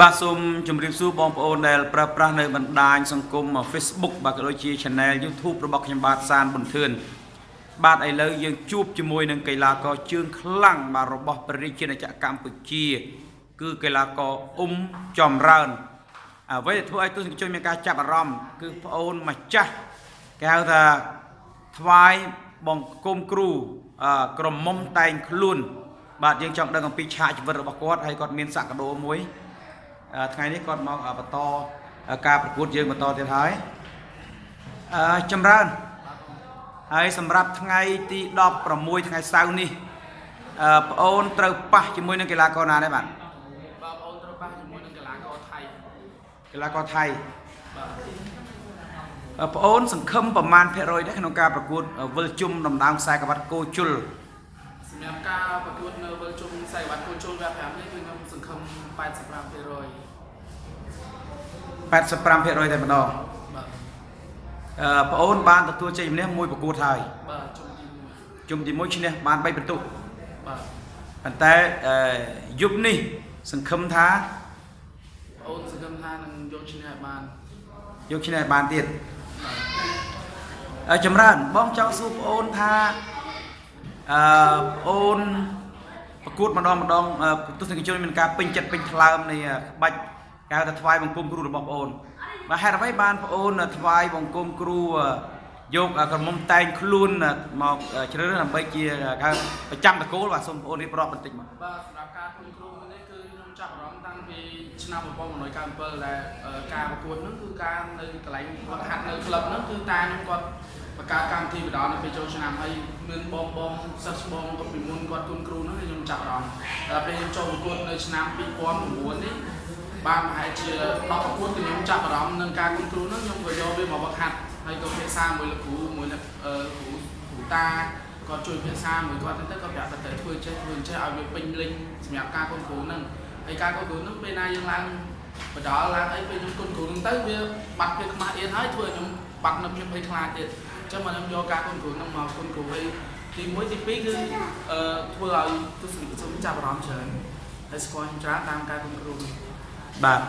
បាទសូមជម្រាបសួរបងប្អូនដែលប្រើប្រាស់នៅបណ្ដាញសង្គម Facebook បាទក៏ដូចជា Channel YouTube របស់ខ្ញុំបាទសានប៊ុនធឿនបាទឥឡូវយើងជួបជាមួយនឹងកីឡាករជើងខ្លាំងបាទរបស់ព្រះរាជាណាចក្រកម្ពុជា គឺកីឡាករអ៊ុំចំរើនអ្វីដែលធ្វើឲ្យទស្សនិកជនមានការចាប់អារម្មណ៍គឺប្អូនម្ចាស់គេហៅថាថ្វាយបង្គំគ្រូអឺក្រមុំតែងខ្លួន បាទយើងចង់ដឹងអំពីឆាកជីវិតរបស់គាត់ហើយគាត់មានសក្តានុពលមួយ ថ្ងៃនេះគាត់មកបន្តការប្រកួតយើងបន្តទៀតហើយអឺចម្រើនហើយសម្រាប់ថ្ងៃទី16ថ្ងៃសៅរ៍នេះអឺប្អូនត្រូវប៉ះជាមួយនឹងកីឡាករណាដែរបាទ បាទបងអូនត្រូវប៉ះជាមួយនឹងកីឡាករថៃ កីឡាករថៃ បាទ អឺប្អូនសង្ឃឹមប្រមាណភាគរយដែរក្នុងការប្រកួតវិលជុំដណ្ដើមខ្សែក្រវ៉ាត់គោជុល សម្រាប់ការប្រកួតនៅវិលជុំខ្សែក្រវ៉ាត់គោជុលវគ្គ5នេះគឺខ្ញុំសង្ឃឹម85% 85%តែម្ដង បាទ អឺប្អូនបានទទួលជ័យជំនះមួយប្រកួតហើយ បាទជុំទី ជុំទី1ឈ្នះបាន3ពិន្ទុ 1បាទ ប៉ុន្តែអឺយប់នេះសង្ឃឹមថា បងអូនសង្ឃឹមថានឹងយកឈ្នះឲ្យបាន យកឈ្នះឲ្យបានទៀត បាទ អឺចម្រើនបងចង់សួរប្អូនថាអឺប្អូនប្រកួតម្ដងម្ដងអឺទស្សនិកជនមានការពេញចិត្តពេញថ្លើមនៃក្បាច់គេហៅថាថ្វាយបង្គំគ្រូរបស់ប្អូនបាទហេតុអ្វីបានប្អូនថ្វាយបង្គំគ្រូយកក្រមុំតែងខ្លួនមកជ្រើសរើសដើម្បីជាគេហៅប្រចាំតកូលបាទសូមប្អូនរៀបរាប់បន្តិចមក បាទសម្រាប់ការគុំគ្រូនេះគឺខ្ញុំចាប់អារម្មណ៍តាំងពីឆ្នាំ1997ដែលការប្រកួតហ្នឹងគឺការនៅកន្លែងវឹកហាត់នៅក្លឹបហ្នឹងគឺតាខ្ញុំគាត់បង្កើតកម្មវិធីបណ្ដោះនៅពេលចូលឆ្នាំហើយមានបងបងសិស្សបងគាត់ពីមុនគាត់គុំគ្រូហ្នឹងខ្ញុំចាប់អារម្មណ៍ដល់ពេលខ្ញុំចូលប្រកួតនៅឆ្នាំ2009នេះបានប្រហែលជា10ប្រកួតគឺខ្ញុំចាប់អារម្មណ៍នឹងការគុំគ្រូហ្នឹងខ្ញុំក៏យកវាមកវឹកហាត់ហើយក៏ពិភាក្សាមួយលោកគ្រូមួយអ្នកគ្រូគ្រូតាគាត់ជួយពិភាក្សាមួយគាត់ទៅគាត់ប្រាប់ថាត្រូវធ្វើចេះធ្វើចេះឲ្យវាពេញលេញសម្រាប់ការគុំគ្រូហ្នឹងហើយការគុំគ្រូហ្នឹងពេលណាយើងឡើងបដលឡើងអីពេលខ្ញុំគុំគ្រូហ្នឹងទៅវាបាត់ភាពខ្មាស់អៀនហើយធ្វើឲ្យខ្ញុំបាត់នៅភាពភ័យខ្លាចទៀតអញ្ចឹងមកខ្ញុំយកការគុំគ្រូហ្នឹងមកគុំគ្រូហើយទី1ទី2គឺអឺធ្វើឲ្យទស្សនិកជនចាប់អារម្មណ៍ច្រើនហើយស្គាល់ខ្ញុំច្រើនតាមការគុំគ្រូនេះ បាទ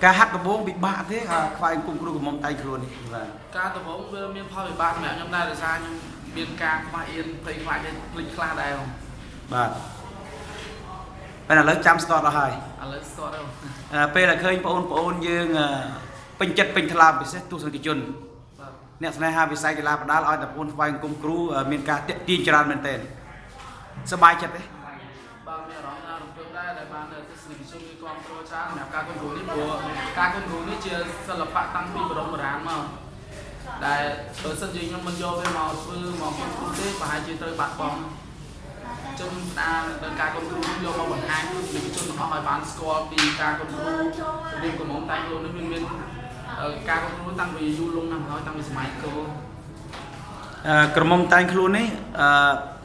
ការហាត់ដំបូងពិបាកទេខ្វាយបង្គំគ្រូក្រមុំតែងខ្លួននេះបាទ ការដំបូងវាមានផលវិបាកសម្រាប់ខ្ញុំដែរដោយសារខ្ញុំមានការខ្មាស់អៀនភ័យខ្លាចភ្លេចខ្លះដែរ បាទប៉ុន្តែឥឡូវចាំស្ទាត់ដល់ហើយ ឥឡូវស្ទាត់ហើយ អឺពេលដែលឃើញបងប្អូនយើងអឺពេញចិត្តពេញថ្លើមពិសេសទស្សនិកជន បាទ អ្នកស្នេហាវិស័យកីឡាបដាល់ឲ្យតែបងថ្វាយអង្គមគ្រូអឺមានការតាក់ទាញច្រើនមែនទែនសប្បាយចិត្តទេ បាទមានអារម្មណ៍ថារំភើបដែរដែលបានទស្សនិកជនមានគ្រប់គ្រងច្រើនសម្រាប់ការគុំគ្រូនេះព្រោះការគុំគ្រូនេះជាសិល្បៈតាំងពីបរមបុរាណមកដែលបើសិនជាខ្ញុំមិនយកវាមកធ្វើមកគុំគ្រូទេប្រហែលជាត្រូវបាត់បង់ជំស្ដារដល់ការគុំគ្រូយកមកបង្ហាញទស្សនិកជនទាំងអស់ឲ្យបានស្គាល់ពីការគុំគ្រូរបៀបកំងតែងខ្លួននេះមានការគុំគ្រូតាំងពីយូរលង់ណាស់មកហើយតាំងពីសម័យកោ អឺក្រមុំតែងខ្លួននេះអឺ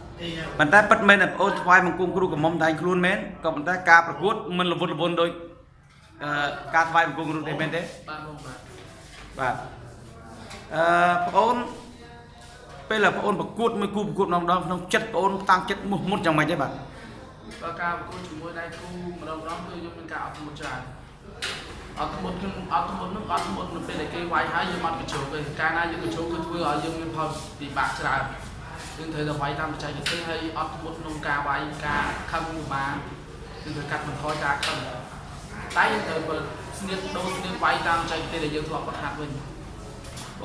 ប៉ុន្តែពិតមែនតែបងប្អូនថ្វាយបង្គំគ្រូក្រមុំតែងខ្លួនមែនក៏ប៉ុន្តែការប្រកួតមិនល្វត់ល្វន់ដូចអឺការថ្វាយបង្គំគ្រូទេមែនទេ បាទបងបាទ បាទអឺបងអូនពេលដែលបងអូនប្រកួតមួយគូប្រកួតម្ដងម្ដងក្នុងចិត្តបងអូនតាំងចិត្តមោះមុតយ៉ាងម៉េចទេបាទ បើការប្រកួតជាមួយដៃគូម្ដងម្ដងគឺខ្ញុំមានការអត់ធ្មត់ច្រើនអត់ធ្មត់ខ្ញុំអត់ធ្មត់នោះអត់ធ្មត់នៅពេលដែលគេវាយហើយយើងអត់កញ្ជោកទេកាលណាយើងកញ្ជោកគឺធ្វើឲ្យយើងមានផលពិបាកច្រើនយើងត្រូវតែវាយតាមបច្ចេកទេសហើយអត់ធ្មត់ក្នុងការវាយការខឹងបានយើងត្រូវកាត់បន្ថយការខឹងតែយើងត្រូវបើស្នៀតដូរស្នៀតវាយតាមបច្ចេកទេសដែលយើងធ្លាប់ប្រហាត់វិញ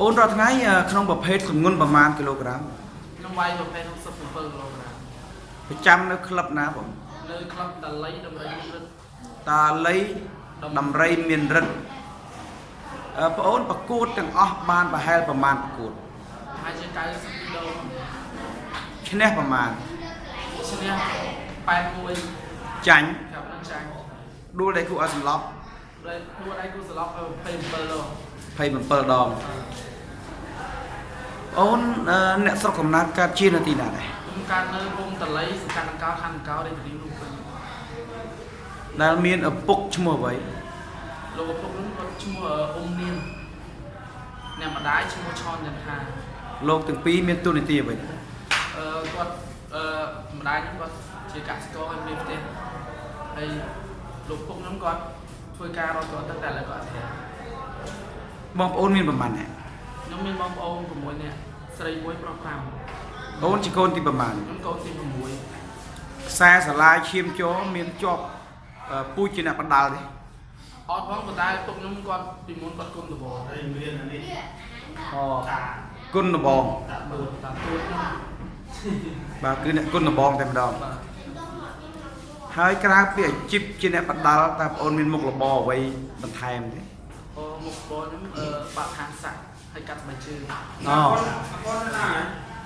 អូនរាល់ថ្ងៃក្នុងប្រភេទទម្ងន់ប្រមាណគីឡូក្រាម ខ្ញុំវាយប្រភេទ67គីឡូក្រាម ប្រចាំនៅក្លឹបណាបង នៅក្លឹបតាលីដំរីមានរិទ្ធ តាលីដំរីមានរិទ្ធអឺបងអូនប្រកួតទាំងអស់បានប្រហែលប្រមាណប្រកួត ប្រហែលជា92ដង ឈ្នះប្រមាណ ឈ្នះ81 ចាញ់ ចាប់នឹងចាញ់ ដួលដៃគូឲ្យសន្លប់ ដៃដួលដៃគូសន្លប់27ដង 27ដងអូនអ្នកស្រុកកំណើតកើតជានៅទីណាដែរ ខ្ញុំកើតនៅភូមិតលីសង្កាត់ដង្កោខណ្ឌដង្កោរាជធានីភ្នំពេញ ដែលមានឪពុកឈ្មោះអ្វី លោកឪពុកខ្ញុំគាត់ឈ្មោះអ៊ុំនាងអ្នកម្ដាយឈ្មោះឆនចន្ទថា លោកទាំងពីរមានតួនាទីអ្វីដែរ អឺគាត់អឺម្ដាយខ្ញុំគាត់ជាកសិករហើយមានផ្ទះហើយលោកពុកខ្ញុំគាត់ ធ្វើការរត់គាត់ទៅតែឥឡូវគាត់អត់ទេ បងប្អូនមានប្រមាណអ្នក ខ្ញុំមានបងប្អូន6នាក់ស្រី1ប្រុស5 អូនជាកូនទីប្រមាណ ខ្ញុំកូនទី6 ខ្សែស្រឡាយឈាមជ័រមានជាប់ពូជជាអ្នកបដាល់ទេ អត់ផងប៉ុន្តែពុកខ្ញុំគាត់ពីមុនគាត់គុំដបង អូគុណដបង បាទតាទួតខ្ញុំ បាទគឺអ្នកគុណដបងតែម្ដង បាទ ហើយក្រៅពីអាជីពជាអ្នកបដាល់តើបងអូនមានមុខរបរអ្វីបន្ថែមទេ អូមុខបងខ្ញុំអឺបាក់ហាងសាក់ហើយកាត់ស្បែកជើង អូ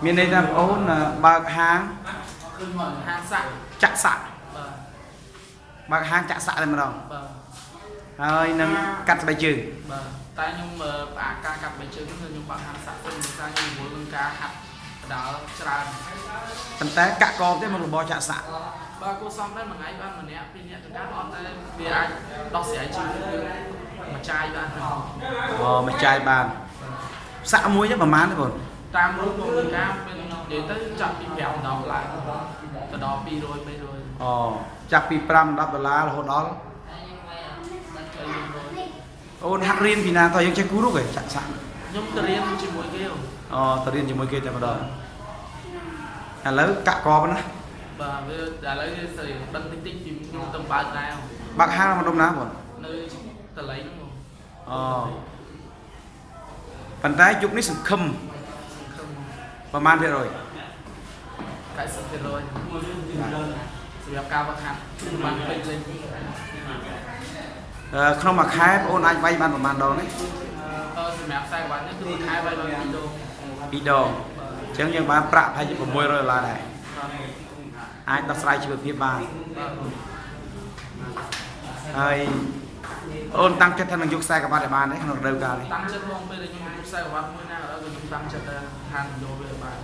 មានន័យថាបងអូនបើកហាង ឃើញមកហាងសាក់ ចាក់សាក់ បាទ បើកហាងចាក់សាក់តែម្ដង បាទ ហើយនឹងកាត់ស្បែកជើង បាទតែខ្ញុំផ្អាកការកាត់ស្បែកជើងហ្នឹងគឺខ្ញុំបាក់ហាងសាក់ទៅដោយសារខ្ញុំរវល់នឹងការហាត់បដាល់ច្រើន ប៉ុន្តែកាក់កបទេមុខរបរចាក់សាក់ បាទគួរសមដែរមួយថ្ងៃបានម្នាក់ពីរនាក់ចង្កាត់អត់តែវាអាចដោះស្រាយជីវិតយើងមួយចាយបាន អូមួយចាយបានសាក់មួយទេប្រហែលទេបង តាមរូបមកការមាននិយាយទៅចាប់ពី5 10ឡើងទៅដល់200 300 អូចាប់ពី5 10ដុល្លាររហូតដល់អូនហាក់រៀនពីណាតើយើងចេះគូររូបឯងចាក់សាក់ ខ្ញុំទៅរៀនជាមួយគេ អូទៅរៀនជាមួយគេតែម្ដងឥឡូវកាក់កបណា បាទវាឥឡូវវាស្រីដឹងតិចតិចពីខ្ញុំទៅបើកដែរ បើកហាងម្ដុំណាបង នៅតលៃហ្នឹងបង អូប៉ុន្តែយុគនេះសង្ឃឹម សង្ឃឹម ប្រហែលភាគរយ 90%សម្រាប់ការវឹកហាត់បានពេញលេញ ក្នុងមួយខែបងអូនអាចវាយបានប្រហែលដងនេះ អឺសម្រាប់ខ្សែក្បាច់នេះគឺខែវាយបាន2ដង ពីរដងអញ្ចឹងយើងបានប្រាក់ប្រហែលជា600ដុល្លារដែរអាចដោះស្រាយជីវភាពបានហើយអូនតាំងចិត្តថានឹងយកខ្សែក្បាត់ឲ្យបានទេក្នុងរដូវកាលនេះ តាំងចិត្តបងពេលដែលខ្ញុំយកខ្សែក្បាត់មួយណាក៏ដោយខ្ញុំតាំងចិត្តថាហានយកវាបាន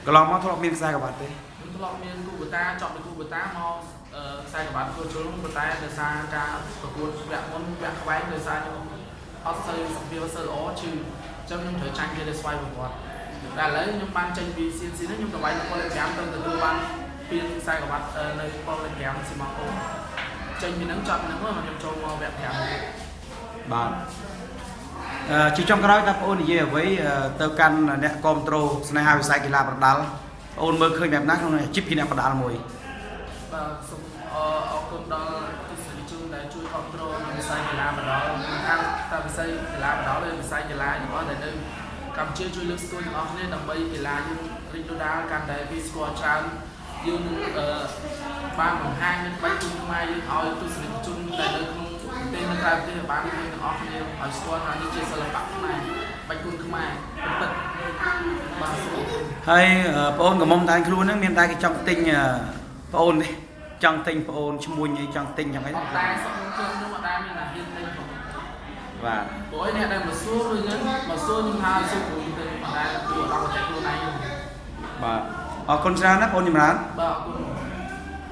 ក ន្លងមកធ្លាប់មានខ្សែក្បាត់ទេ ខ្ញុំធ្លាប់មានគូបតាចប់ពីគូបតាមកខ្សែក្បាត់គូជុលប៉ុន្តែដោយសារការប្រកួតវគ្គមុនវគ្គខ្វែងដោយសារខ្ញុំអត់សូវសុខភាពអត់សូវល្អឈឺអញ្ចឹងខ្ញុំត្រូវចាញ់គេដោយស្វ័យប្រវត្តិតែឥឡូវខ្ញុំបានចេញពី CNC នេះខ្ញុំទៅវាយប៉ុលលេខ5ទៅទទួលបានពានខ្សែក្បាត់នៅប៉ុលលេខ5ស៊ីម៉ាអូចេញពីហ្នឹងចប់ហ្នឹងមកខ្ញុំចូលមកវគ្គ5 បាទជាចុងក្រោយតើបងអូននិយាយអ្វីទៅកាន់អ្នកគ្រប់គ្រងស្នេហាវិស័យកីឡាប្រដាល់បងអូនមើលឃើញបែបណាក្នុងអាជីពជាអ្នកប្រដាល់មួយ បាទសូមអរគុណដល់ទស្សនិកជនដែលជួយគ្រប់គ្រងនៅវិស័យកីឡាបណ្ដោលមិនថាតែវិស័យកីឡាបណ្ដោលឬវិស័យកីឡាទាំងអស់ដែលនៅកម្ពុជាជួយលើកស្ទួយទាំងអស់គ្នាដើម្បីកីឡាយើងរីកដុះដាលកាន់តែគេស្គាល់ច្រើនយើងនឹងបានបង្ហាញនៅក្បាច់គុនខ្មែរយើងឲ្យទស្សនិកជនដែលនៅក្នុងប្រទេសនៅក្រៅប្រទេសបានឃើញទាំងអស់គ្នាឲ្យស្គាល់ថានេះជាសិល្បៈខ្មែរក្បាច់គុនខ្មែរពិតៗបាទសូមអរគុណ ហើយបងអូនកំមុំតែខ្លួនហ្នឹងមានតែគេចង់ទិញបងអូននេះចង់ទិញបងអូនឈ្មួញអីចង់ទិញចង់អី អត់តែសុំខ្ញុំខ្ញុំអត់ដែលមានអាហ៊ានទិញផង បាទ ព្រោះឯអ្នកដែលមកសួរដូចហ្នឹងមកសួរខ្ញុំថាសួរគ្រូទៅអត់ដែលគួរដល់តែខ្លួនឯង បាទអរគុណច្រើនណាបងអូនចម្រើន បាទអរគុណ